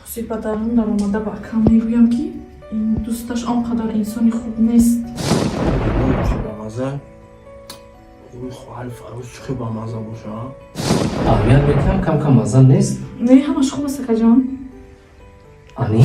Ҳозир ба дарун даромада ба акам мегӯям, ки ин дӯсташ он қадар инсони хуб нест. Бамаза. Ой, хоҳари Фаррух чӣ хел бамаза боша, а? Аҳамият метиҳам, кам кам мазза нест? Не, ҳамаш хуб аст, акаҷон. Ани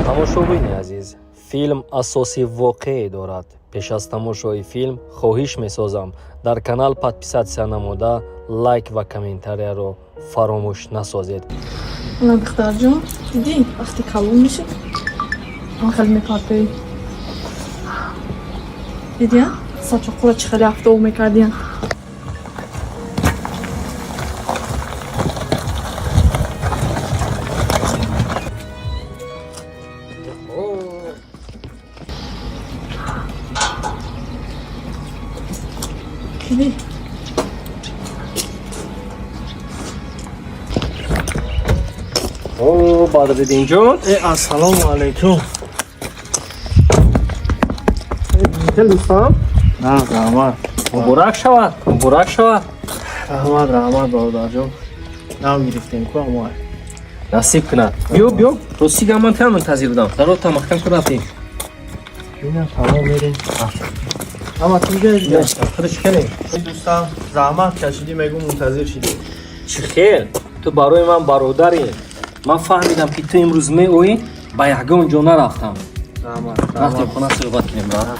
тамошобини азиз, филм асоси воқеӣ дорад. Пеш аз тамошои филм хоҳиш месозам, дар канал подписаться намуда, лайк ва комментарияро фаромӯш насозед. Ана, духтарҷон, дидӣ, вақте калон мешид, он хеле мепартоӣ. Дидия, сачоқура чӣ хеле афтов мекардиян. Дидӣ? О, Бадриддинҷон! Э, ассалому алайкум. Дӯстам. На, раҳмат. Муборак шавад, муборак шавад. Раҳмат, раҳмат, бародарҷон. Нав гирифтем ку амоа. Насиб кунад. Биё, биё, рости гап, ман тан мунтазир будам. Даро та маҳкам кун, рафтем. Бинам, тамом, мерем. Ҳама тинҷа? Худаш хеле. Дӯстам, заҳмат кашидӣ, мегӯ, мунтазир шидӣ. Чӣ хел, ту барои ман бародарӣ. Ман фаҳмидам, ки ту имрӯз меоӣ, ба ягон ҷо нарафтам. Раҳмат. Рафтем хона, суҳбат кунем, брат.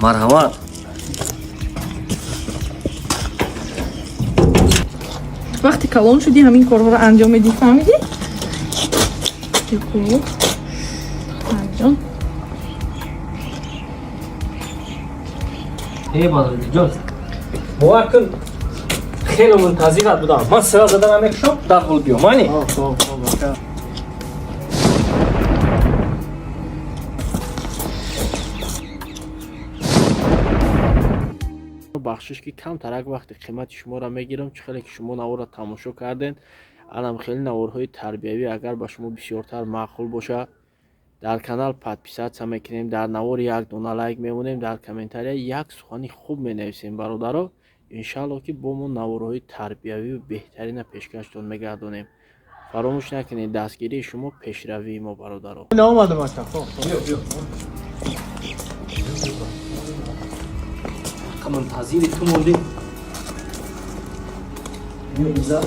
Марҳамат. Вақте калон шудӣ, ҳамин корҳоро анҷом медиҳӣ, фаҳмидӣ? Ҷон. Э, Бадриддинҷон, бовар кун, хеле мунтазират будам. Ман сира зада намекушам, дарҳол биё, мани. Хоб, хоб, хоб, ака. Бахшиш, ки камтарак вақти қимати шуморо мегирам. Чӣ хеле ки шумо наворро тамошо кардем, анам хеле наворҳои тарбиявӣ агар ба шумо бисёртар маъқул боша, дар канал подписаться мекунем, дар навор як дона лайк мемонем, дар комментария як сухани хуб менависем. Бародаро, иншаалло, ки бо мо наворҳои тарбиявию беҳтарина пешкаштон мегардонем. Фаромӯш накунед, дастгирии шумо пешравии мо, бародаро. Наомадам, ака. Хоб. Биё, биё. Мунтазири ту мондем. Биё, иза.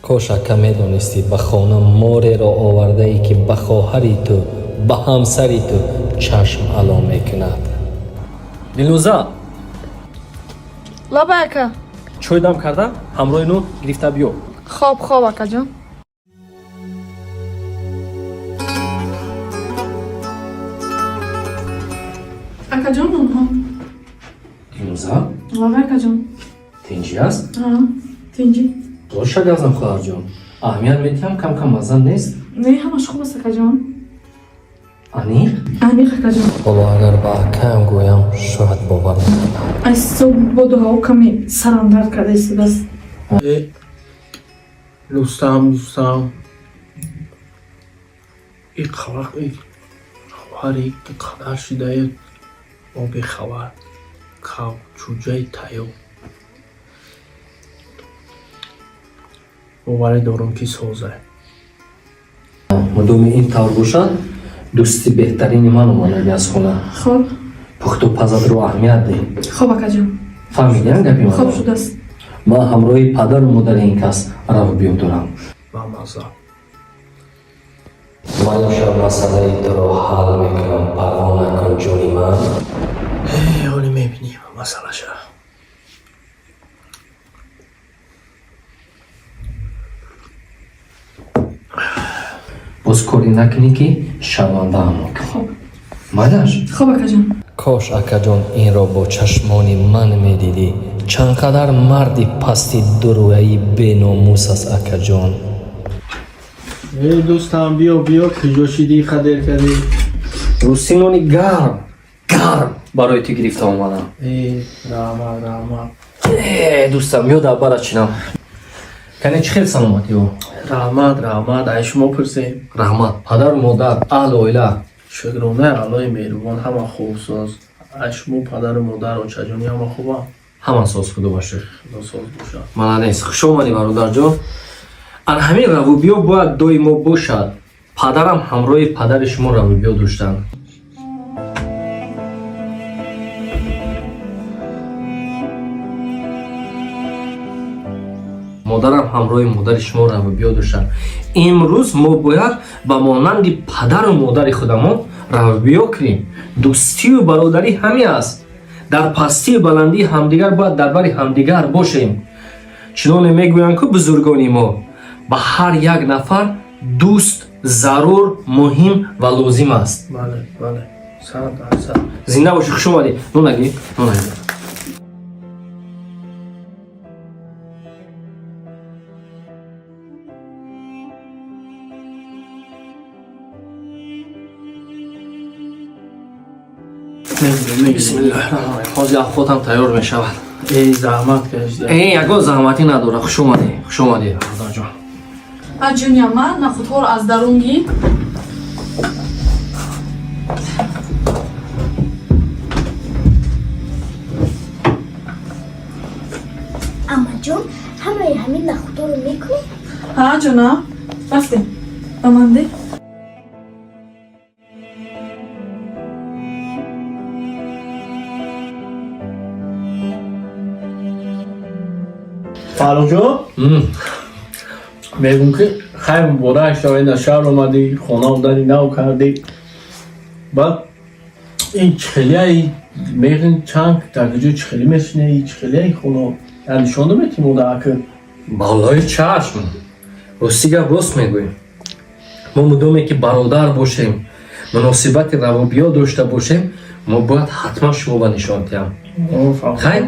Кош, ака, медонистӣ, ба хона мореро овардаӣ, ки ба хоҳари ту, ба ҳамсари ту чашм ало мекунад. Дилноза! Лаба, ака. Чой дам карда, ҳамроҳи ну гирифта биё. Хоб, хоб, акаҷон. Акаҷон, онҳо. Дилноза! Лаба, акаҷон. Тинҷӣ аст? Тинҷӣ. Боша, газам, хоҳарҷон. Аҳамият метиҳам, кам кам мазза нест? Не, ҳамаш хуб аст, акаҷон. Аниқ? Аниқ, акаҷон. Ҳоло агар ба акаям гӯям, шояд бовар накунад. Аз субҳ боду ҳаво каме сарам дард карда истодааст. Э, дӯстам, дӯстам, и қавақ, и хоҳари қадар шидаю мо бехабар. Кав чӯҷаи тайёр. Боварӣ дорам, ки соза. Мудоми ин тавр бошад, дӯсти беҳтарини ман омадаги аз хона. Хоб. Пухту пазатро аҳамият деҳ. Хоб, акаҷон. Фаҳмидиам гапи Хоб маро? шудааст. Ман ҳамроҳи падару модари ин кас раву биё дорам. Бамаза. Ман имшаб масъалаи туро ҳал мекунам, парво накун, ҷони ман. Э, ҳоле мебинем масъалаша. Боз корӣ накунӣ, ки шармандаам кунӣ. Хоб. Майлаш? Хоб, акаҷон. Кош, акаҷон, инро бо чашмони ман медидӣ. Чанд қадар марди пасти дурӯяи беномус аст, акаҷон. Э, дӯстам, биё, биё, куҷо шидӣ, қадер кардӣ? Рӯсӣ, нони гарм гарм барои ту гирифта омадам. Э, раҳмат, раҳмат. Э, дӯстам, ё дар чинам. Кане, чӣ хел саломатиё? Раҳмат, раҳмат, ай шумо пурсем. Раҳмат. Падару модар, аҳлу оила? Шукронаи Аллоҳи меҳрубон, ҳама хубсоз. Ай шумо падару модар, очаҷони ҳама хубам? Ҳама соз, худо ба шукр. Худо соз бошад. Молодец, хуш омадӣ, бародарҷон. Ан ҳамин равубиё бояд доимо бошад. Падарам ҳамроҳи падари шумо равубиё доштанд. Модарам ҳамроҳи модари шумо равубиё доштанд. Имрӯз мо бояд ба монанди падару модари худамон равубиё кунем. Дӯстию бародарӣ ҳамин аст. Дар пастию баландии ҳамдигар бояд дар бари ҳамдигар бошем. Чуноне мегӯянд ку бузургони мо, ба ҳар як нафар дӯст зарур, муҳим ва лозим аст. Бале, бале, 100%. Зинда бошӣ, хуш омадӣ. Нонагӣ, нонагӣ. Бисмиллоҳи раҳмони раҳим. Ҳозир афхотам тайёр мешавад. Эй, заҳмат кашида. Э, ягон заҳматӣ надора. Хуш омадӣ, хуш омадӣ, бародарҷон. Ҳа, ҷуня, ман нахудҳоро аз дарун гир. Амаҷон, ҳамаи ҳамин нахудҳоро мекунӣ? Ҳа, ҷуна, рафтем, ба ман де. Фаррухҷон, мегӯм ки хайр, муборак шавед, дар шаҳр омадӣ, хона омдани нав кардӣ. Баъд ин чихелияи мегӯн, чанг дар куҷо чихелӣ мешинӣ, чихелияи хона я нишон наметӣ мода ака? Баллои чашм. Рости гап, рост мегӯем, мо мудоме ки бародар бошем, муносибати равобиё дошта бошем, мо бояд ҳатман шумо ба нишон диҳам. Хайр,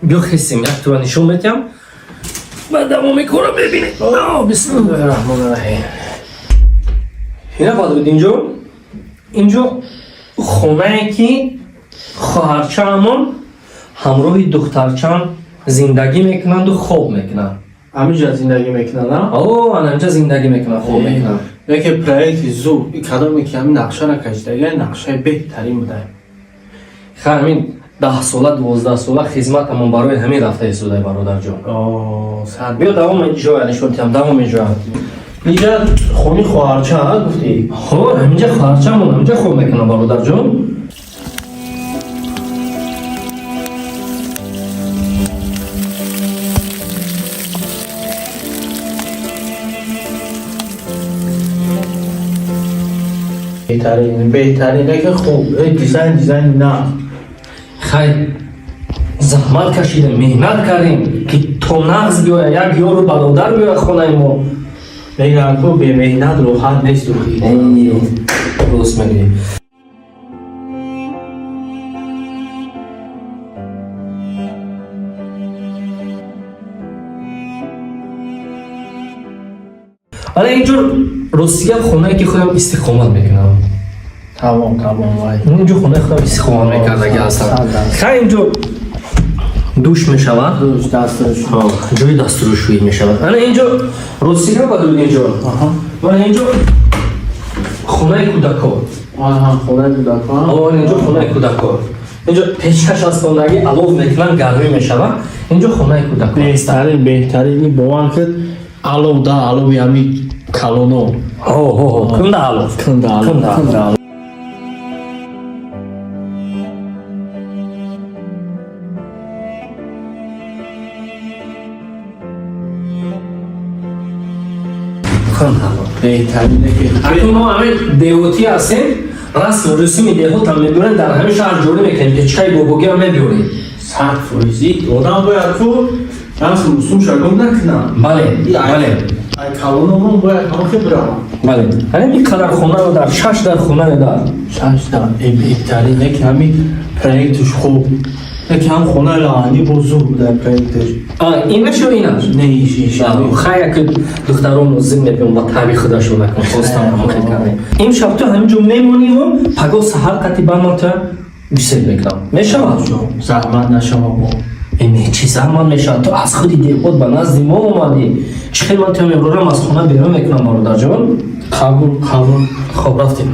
биё хестем, як тура нишон медиҳам, баъд давоми кора мебинем. Бисмиллоҳи раҳмони раҳим. Ина, бадрид, инҷо, инҷо хонае ки хоҳарчаамон ҳамроҳи духтарчаам зиндагӣ мекунанду хоб мекунанд. Ҳаминҷа зиндагӣ мекунанд, а? О, ана инҷа зиндагӣ мекунанд, хоб мекунанд. Яке проекти зуд, кадоме ки ҳамин нақшаро кашидага, нақшаи беҳтарин буда. Ха, ҳамин 10 сола, 12 сола хизматамон барои ҳамин рафта истодай, бародарҷон. Сад. Биё, давоми ҷоя нишон диҳам, давоми ҷоя. Инҷа хони хоҳарча гуфтӣ? Ҳо, ҳаминҷа хоҳарчамон ҳаминҷа хоб мекунам, бародарҷон. Беҳтарин, беҳтарин, яке хуб дизайн, дизайн на. Хай, заҳмат кашидем, меҳнат кардем, ки то нағз биёя, як ёру бародар биёя хонаи мо. Мегӯянд ку, бемеҳнат роҳат нест. Рост мегӯӣ. Ана инҷо, ростига, хонае ки худам истиқомат мекунам. Тамом, тамом, вай. Инҷо хонаи худам истиқомат мекардаги ҳастам. Хай, инҷо душ мешавад. Душ, дастуш. Ҷои дастурушӯӣ мешавад. Ана инҷо, ростига, бадруд, инҷо, ана инҷо хонаи кӯдако. Хонаи кӯдако. Инҷо хонаи кӯдако. Инҷо печкаш астонаги, алов мекунанд, гармӣ мешавад. Инҷо хонаи кӯдако. Беҳтарин, беҳтарин. Ин бовар кунед, алов да, алови ҳами калоно. Кунда алов. Кунда алов. Беҳтарин. Акнун мо ҳамин деҳотӣ ҳастем, расму русуми деҳотам мебиёрем, дар ҳамин шаҳр ҷорӣ мекунем, печкаи бобогиам мебиёрем. 100%. Одам бояд ку расму русумша гум накунад. Бале, бале. Ай калономон бояд ҳамахе биравам. Бале, ҳамин ин қадар хонаро дар шаш дар хона дар. Шаш дар, беҳтарин. Яке ҳамин проектш хуб, яке ҳам хонаи лаҳанӣ боз зуд буда проектш. Инаш ё инаш? Не, иш, иш. Хай, яке духтарон зин мебиён ба таби худашон накун, хостам ҳамахел кардем. Имшаб ту ҳаминҷо мемониву пагоҳ саҳар қати ба ман ту бисел мекунам, мешавад? Заҳмат нашава бо. Не, чӣ заҳмат мешавад? Ту аз худи деҳот ба назди мо омадӣ, чӣ хел ман ту мебурам, аз хона берун мекунам, бародарҷон? Қабул, қабул. Хоб, рафтем.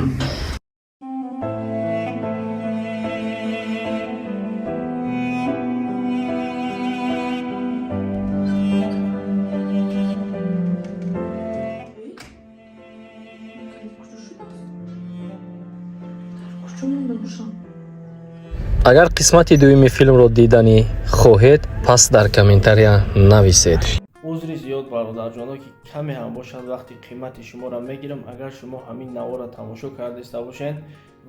Куҷо мебошам? Агар қисмати дуюми филмро диданӣ хоҳед, пас дар комментария нависед. Узри зиёд, бародарҷоно, ки каме ҳам бошад вақти қимати шуморо мегирам. Агар шумо ҳамин наворро тамошо кардаиста бошед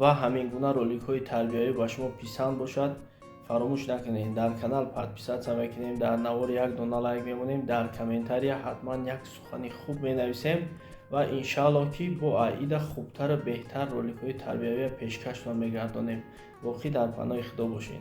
ва ҳамин гуна роликҳои тарбиявӣ ба шумо писанд бошад, фаромӯш накунед, дар канал подписаться мекунем, дар навор як дона лайк мемонем, дар комментария ҳатман як сухани хуб менависем ва иншааллоҳ, ки бо аида хубтару беҳтар роликҳои тарбиявия пешкаштон мегардонем. Боқӣ дар паноҳи Худо бошед.